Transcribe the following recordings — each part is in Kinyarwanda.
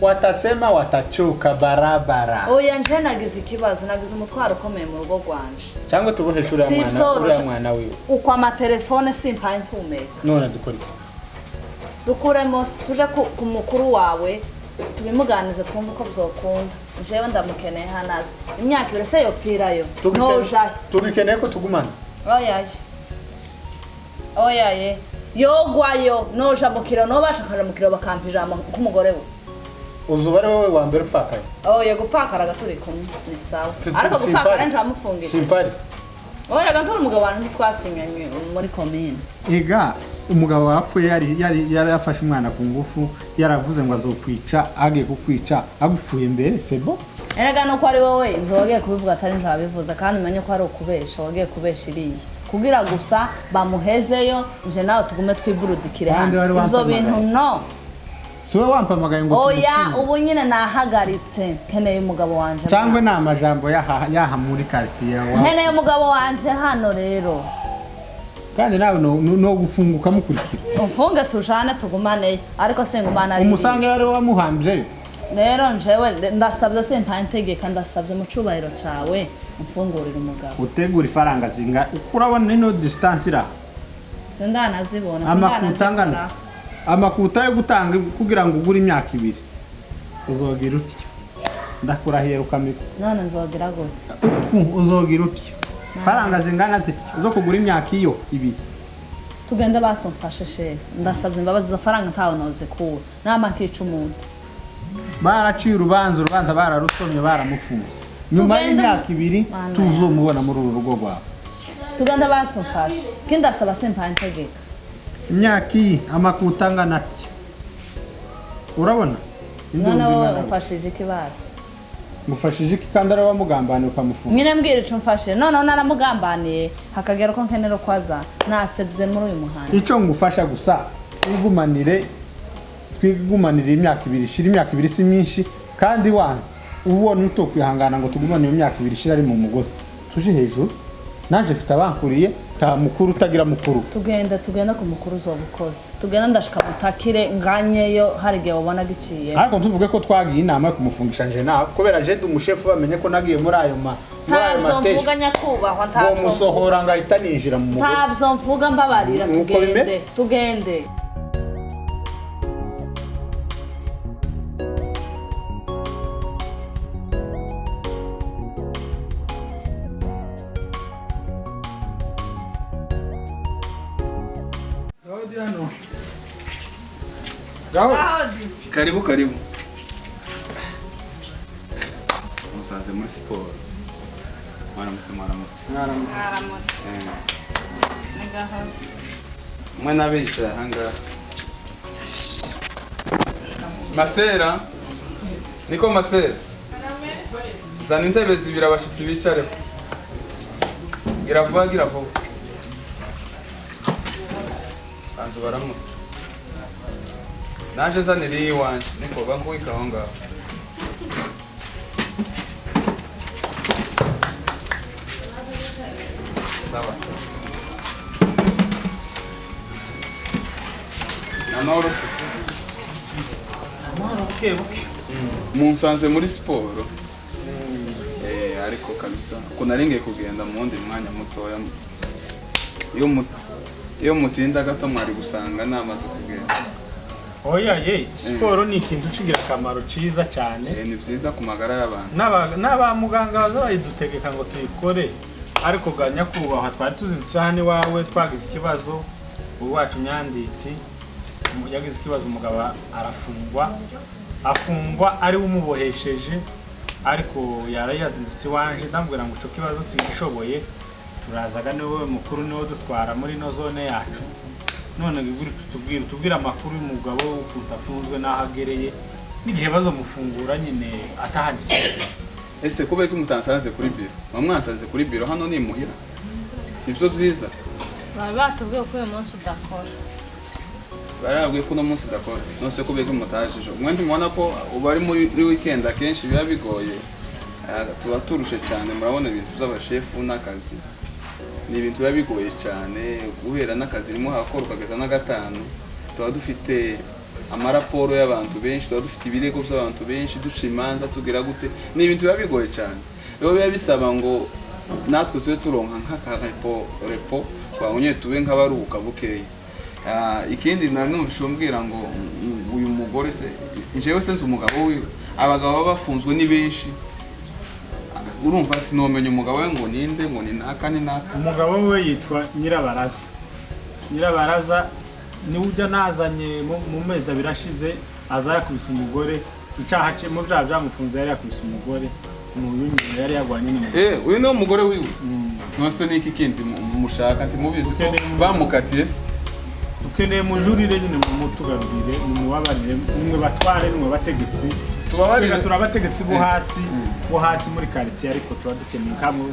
Watasema watachoka barabara. Oya, nje nagize ikibazo, nagize umutwaro ukomeye mu rugo rwanje. Cyangwa tuboheshe uriya Si mwana, byoroshe. uriya mwana wiwe. Uko amatelefone simpaye mpumeka. None dukora iki? Dukuremo tuje ku mukuru wawe tubimuganize, twumve uko byokunda. Jewe ndamukeneye hanaze imyaka 2 se yopfirayo nojahe? Tubikeneye ko tugumana. Oyaye, oyaye, yogwayo noja mu kiro, nobasha kaja mu kiro bakampa ijambo k'umugore we. Uzuba ari wowe wa mbere upfakaye. Oya, gupfakara turi kumwe ni sawa, ariko gupfakara njamufungishije. Simpari. Oya, gantora umugabo wanjye twasinyanye muri komine. Ega umugabo wapfuye yari yafashe umwana ku ngufu, yaravuze ngo azokwica, agiye kukwica agupfuye mbere sebo. Erega nuko ari wowe ibyo wagiye kubivuga atari nje wabivuze, kandi umenye ko ari ukubesha, wagiye kubesha iriya kugira gusa bamuhezeyo, nje nawe tugume twiburudikire Kandi hano. wari Ibyo wampamagaye. bintu no. Si wowe wampamagaye ngo Oya. tumufunge? Ubu nyine nahagaritse, nkeneye umugabo wanje. Cyangwa ni amajambo yaha muri quartier yawe? Nkeneye umugabo wanje hano rero. Kandi nawe no gufunguka mukurikira. Umfunge tujane tugumaneyo, ariko singumana ari Umusange yari wamuhambyeyo. Rero njewe ndasabye, simpaye ntegeka, ndasabye mu cubahiro cawe umfungurire umugabo. Utegura ifaranga zinga urabona ino distance iraha? Sindanazibona. Amakuta angana Sindanazikora. Amakuta yo gutanga kugira ngo ugure imyaka 2, uzogira utyo, ndakurahiye rukamiko. None nzogira gute? Uzogira utyo, faranga zingana zityo zo kugura imyaka iyo 2. Tugende basi umfashe shefu, ndasabye imbabazi, izo faranga ntawe nozikura nama nkica umuntu. Baraciye urubanza, urubanza bararusomye, baramufunze nyuma Tugende y'imyaka 2. Mana. Tuzomubona muri uru rugo rwawe. Tugende basi umfashe, kandi ndasaba simpaye ntegeka. Imyaka iyi, amakuta angana atyo, urabona? None Indumbi wowe ingana gutya. umfashije iki basi? Ngufashije iki kandi ari wamugambaniye ukamufunga? Nyine mbwira ico umfashije. Noneho naramugambaniye hakagera ko nkenera ko aza, nasebye muri uyu muhanda. Icyo ngufasha gusa, twigumanire, twigumanire imyaka 2 ishira. Imyaka 2 si myinshi, kandi wanze ubona utokwihangana ngo tugumane iyo myaka 2 ishira ari mu mugozi, tuje hejuru. Naje mfite abankuriye, ta mukuru utagira mukuru. Tugenda, tugenda ku mukuru uzoba ukoze. Tugenda, ndashika mutakire nganyeyo, hari igihe wabona giciye. Ariko ntuvuge ko twagiye inama yo kumufungisha nje nawe, kubera je ndi umushefu, bamenye ko nagiye muri ayo Ntabyo matesha mvuga nyakubahwa, ntabyo mvuga. musohora ngahita ninjira mu mugozi. Ntabyo mvuga, mbabarira. Nuko Tugende. bimeze? Tugende. Karibu, karibu. Musanze muri siporo. Mwaramutse, mwaramutse. Eh. Mwe n'abicaye ahangaha. Masera, niko Masera, zana intebe zibiri abashitsi bicareho. Gira vuba, gira vuba. Banza baramutse. Naje zanira iyiwanje, niko bankuwika aho ngaho. Sawa sawa. Ni amahoro se? Amahoro, buke buke. Munsanze muri siporo. Ariko kabisa uko nari ngiye kugenda mu wundi mwanya mutoya, iyo mutinda gato mwari gusanga namaze kugenda. Oya ye, siporo ni ikintu c'ingirakamaro ciza cyane. Ni byiza ku magara y'abantu. N'aba muganga baza bayidutegeka ngo tuyikore, ariko ga nyakubahwa twari tuzindutse hano iwawe, twagize ikibazo uwacu Nyanditi yagize ikibazo, umugabo arafungwa, afungwa ari we umubohesheje, ariko yari yazindutse iwanje, ndamubwira ngo ico kibazo singishoboye, turazaga ni wowe mukuru, niwe dutwara muri ino zone yacu. None guri tutubwire amakuru y'umugabo, ukuntu afunzwe n'aho agereye n'igihe bazomufungura nyine atahagije. Ese kubera ko mutansanze kuri biro, muba mwansanze kuri biro, hano ni imuhira, nibyo byiza. Baba batubwiye ko uyu munsi udakora. Barabwiye ko uno munsi udakora, none kubera ko mutaje ejo? Mwe ntimubona ko uba ari muri weekend, akenshi biba bigoye. Tuba turushe cyane, murabona ibintu by'abashefu n'akazi ni ibintu biba bigoye cyane, guhera n'akazi rimwe hakora ukageza na gatanu, tuba dufite Amaraporo y'abantu benshi, tuba dufite ibirego by'abantu benshi, duca imanza, tugira gute, ni ibintu biba bigoye cyane. Rero biba bisaba ngo natwe tube turonka nk'aka repos kwa nyine, tube nk'abaruhuka bukeya. Ikindi nari numvise umbwira ngo uyu mugore se, njyewe se nzi umugabo wiwe? Abagabo baba bafunzwe ni benshi, urumva sinomenya umugabo we ngo ninde, ngo ni naka ni naka. Umugabo we yitwa Nyirabaraza. Nyirabaraza niwe ujya nazanye mu mezi 2 ashize, aza yakubise umugore. Icyaha cye mu byaha byamufunze yari yakubise umugore, mu nyuma yari yarwanye n'umugore. Uyu niwo mugore wiwe? Nose niki kindi mushaka? Ntimubizi ko bamukatiye se? Dukeneye mujurire nyine, mumutugarurire, mumubabarire, nimwe batware, nimwe bategetsi. Tubabarire. Twiga turi abategetsi bo hasi, bo hasi muri quartier, ariko tuba dukeneye kamwe.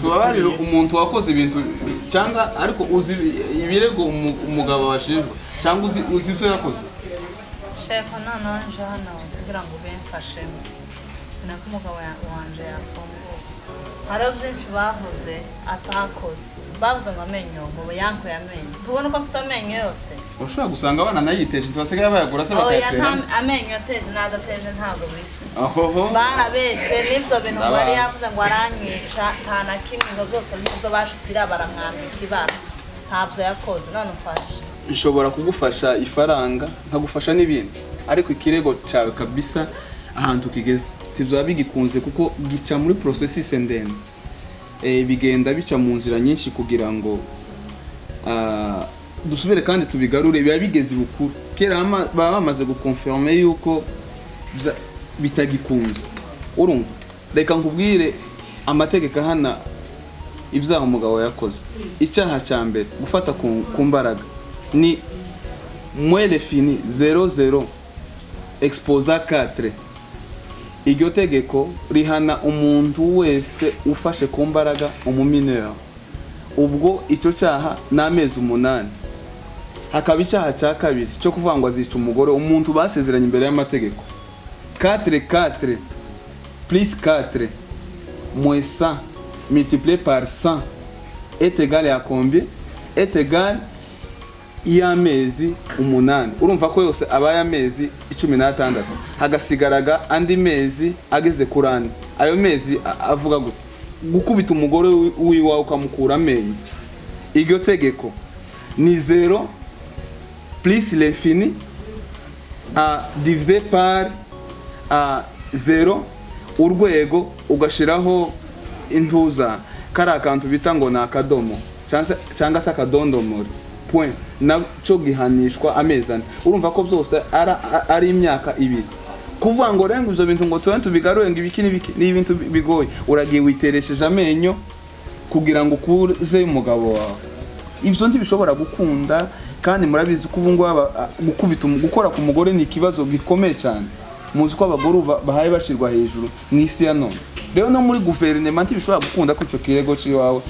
Tubabarire umuntu wakoze ibintu cyangwa, ariko uzi ibirego umugabo bashinjwa, cyangwa uzi ibyo yakoze? Shefu, noneho nje hano kugira ngo ubimfashemo, nako umugabo wanje yafunguwe. Hariho byinshi bavuze atakoze. Bavuze ngo amenyo, ngo yankuye amenyo. Tubona uko mfite amenyo yose. Ushobora gusanga abana nayiteje, ntibasigaye bayagura se? Oya. Bakayateramo. Nta amenyo ateje n'adateje ntabwo bisa. Ahoho. Barabeshe n'ibyo bintu ngo yari Ndabazi. yavuze ngo aranyica, nta na kimwe, ngo byose n'ibyo bashitira baramwambika ibara, ntabyo yakoze. None umfashe. Nshobora kugufasha ifaranga, nkagufasha n'ibindi, ariko ikirego cyawe kabisa ahantu kigeze ntibyaba bigikunze, kuko gica muri processus ndende. Bigenda bica mu nzira nyinshi kugira ngo dusubire kandi tubigarure. Biba bigeze ibukuru kera, baba bamaze gukonfirme yuko bitagikunze. Urumva, reka nkubwire amategeko ahana ibyaha umugabo yakoze. Icyaha cya mbere, gufata ku mbaraga, ni moins l'infini 00 exposant 4. Iryo tegeko rihana umuntu wese ufashe ku mbaraga umumineur. Ubwo icyo cyaha ni amezi 8. Hakaba icyaha cya kabiri cyo kuvuga ngo azica umugore, umuntu basezeranye imbere y'amategeko, 4 4 plus 4 moins 100 multiplié par 100 est égal à combien? Est égal y'amezi 8. Urumva ko yose abaye amezi 16, hagasigaraga andi mezi ageze kuri 4. Ayo mezi avuga gute? Gukubita umugore w'iwawe ukamukura amenyo, iryo tegeko ni 0 plus l'infini a divisé par a 0 urwego, ugashiraho intuza kari akantu bita ngo ni akadomo cyangwa se akadondomori, point, nacyo gihanishwa amezi 4. Urumva ko byose ari imyaka 2. Kuvuga ngo renga ibyo bintu ngo tube tubigarure, ngo ibiki n'ibiki, ni ibintu bigoye. Uragiye witeresheje amenyo kugira ngo ukuze umugabo wawe, ibyo ntibishobora gukunda. Kandi murabizi ko ubu ngubu gukubita gukora ku mugore ni ikibazo gikomeye cyane. Muzi ko abagore ubu bahaye bashyirwa hejuru mu isi ya none. Rero no muri guverinoma ntibishobora gukunda ko icyo kirego cy'iwawe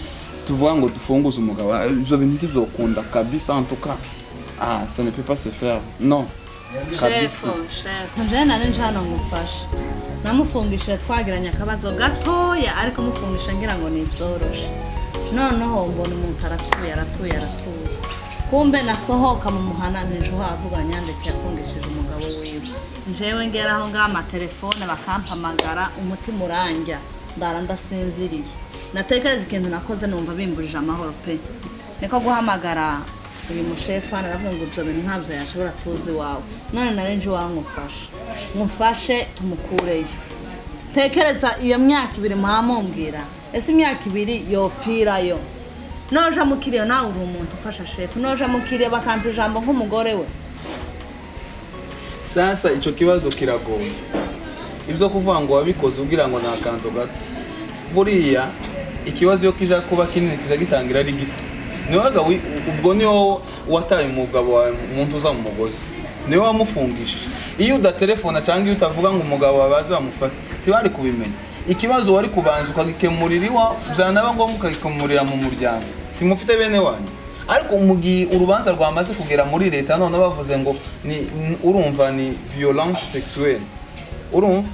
tuvuga ngo dufunguze umugabo. Ibyo bintu ntibyokunda kabisa. En tout cas, ah, ça ne peut pas se faire, non, kabisa. Shefu, shefu, nje nari nje hano ngufashe. Namufungishije twagiranye akabazo gatoya, ariko mufungisha ngira ngo ni ibyoroshe. Noneho mbona umuntu aratuye, aratuye, aratuye, kumbe nasohoka mu muhana nijo avuga nyandeke yafungishije umugabo wiwe. Njewe ngera aho ngaho amatelefone bakampamagara, umutima urangya, ndara ndasinziriye. Natekereza ikintu nakoze numva bimbujije amahoro pe. Niko guhamagara uyu mushefu hano, aravuga ngo ibyo bintu ntabyo yashobora, tuzi iwawe. None nari nje iwawe ngufashe, ngufashe tumukureyo. Tekereza iyo myaka 2 muhamumbwira, ese imyaka 2 yopfirayo? Noja mukiriyo, nawe uri umuntu ufasha shefu, noja mukiriyo bakampa ijambo nk'umugore we? Sasa icyo kibazo kiragoye. Ibyo kuvuga ngo wabikoze ugira ngo ni akantu gato, buriya ikibazo iyo kija kuba kinini kiza gitangira ari gito. Niwe ubwo ni wowe wataye umugabo wawe, umuntu uza mu mugozi niwe wamufungishije. Iyo udatelefona cyangwa iyo utavuga ngo umugabo wawe baze bamufate, ntibari kubimenya. Ikibazo wari kubanza ukagikemurira iwa, byanaba ngombwa ukagikemurira mu muryango, ntimufite bene wanyu. Ariko mu gihe urubanza rwamaze kugera muri leta, none bavuze ngo ni urumva ni violence sexuelle, urumva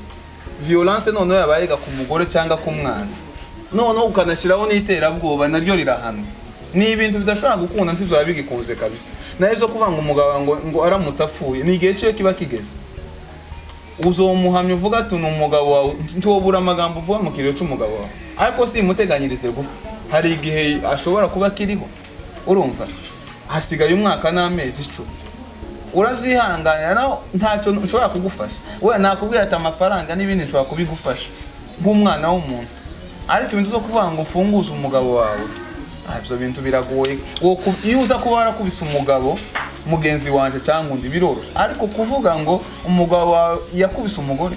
violence noneho yabaye ku mugore cyangwa ku mwana, noneho ukanashyiraho n'iterabwoba, naryo rirahanwa. Ni ibintu bidashobora gukunda, ntibizaba bigikunze kabisa. Nayo byo kuvuga ngo umugabo ngo aramutse apfuye, ni igihe cyo kiba kigeze, uzomuhamya uvuga ati ni umugabo wawe, ntiwobura amagambo uvuga mu kiriro cy'umugabo wawe. Ariko si imuteganyirize gupfa, hari igihe ashobora kuba akiriho. Urumva hasigaye umwaka n'amezi 10, urabyihanganira. Naho ntacyo nshobora kugufasha, we nakubwira ati amafaranga n'ibindi nshobora kubigufasha nk'umwana w'umuntu, ariko ibintu zo kuvuga ngo ufunguze umugabo wawe, ibyo bintu biragoye. Iyo uza kuba warakubise umugabo mugenzi wanje cyangwa undi biroroshye, ariko kuvuga ngo umugabo wawe yakubise umugore,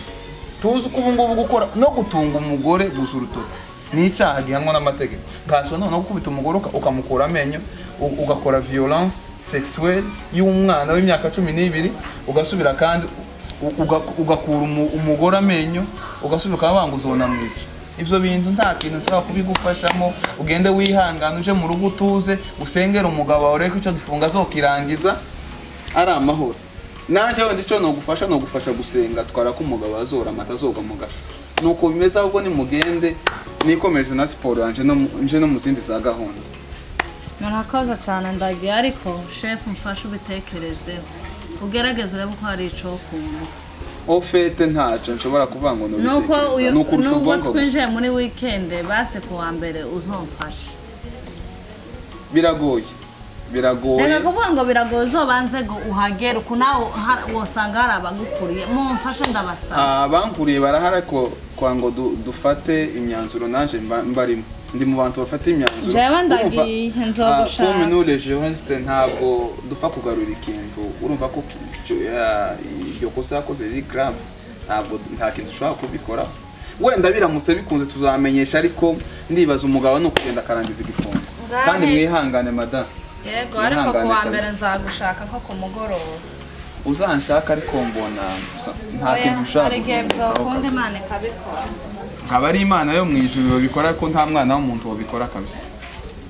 tuzi ko ubu ngubu gukora no gutunga umugore gusa urutoki ni icyaha gihanwa n'amategeko. Kaswa noneho gukubita umugore ukamukura amenyo, ugakora violence sexuelle y'umwana w'imyaka 12, ugasubira kandi ugakura umugore amenyo, ugasubira ukaba wanga uzonamwica. Ibyo bintu nta kintu nshobora kubigufashamo. Ugende wihangane, uje mu rugo utuze, usengere umugabo wawe, urebe ko icyo gifungo azokirangiza ari amahoro. Naje wenda icyo nogufasha, nogufasha gusenga, twara ko umugabo azora amata azoga mu gasho. Nuko bimeze. Ahubwo nimugende nikomereze na siporo yanje, nje no mu zindi za gahunda. Murakoze cyane, ndagiye, ariko shefu mfashe ubitekerezeho, ugerageze urebe ko hari ico kuntu. Au fait ntacyo nshobora kuvuga ngo Nuko nubitekereza uyu ni ukurusha nubwo ubwonko gusa. Twinjiye muri weekend, base ku wa mbere uzomfashe. Biragoye, biragoye. Reka kuvuga ngo biragoye, uzobanze ngo uhagere uku nawe wosanga hari abagukuriye. Mumfashe, ndabasaba. Abankuriye barahari, ariko kwa ngo dufate imyanzuro nanje mbarimo, ndi mu bantu bafata imyanzuro. Jewe Urumva, ndagiye, nzogushaka. Comme nous les juristes ntabwo dupfa kugarura ikintu. Urumva ko iryo kosa yakoze riri grave, ntabwo nta kintu ushobora kubikora. Wenda biramutse bikunze tuzamenyesha, ariko ndibaza umugabo ni ukugenda akarangiza igifungo. Ngahe. Kandi mwihangane, madame. Yego, ariko ku Mwihangane wa mbere kabisa. nzagushaka nko ku mugoroba. Uzanshaka, ariko mbona nta Oya, kintu ushaka hari igihe kubivugaho byokunda kabisa. Imana ikabikora. Nkaba ari Imana yo mu ijuru babikora, ko nta mwana w'umuntu wabikora kabisa.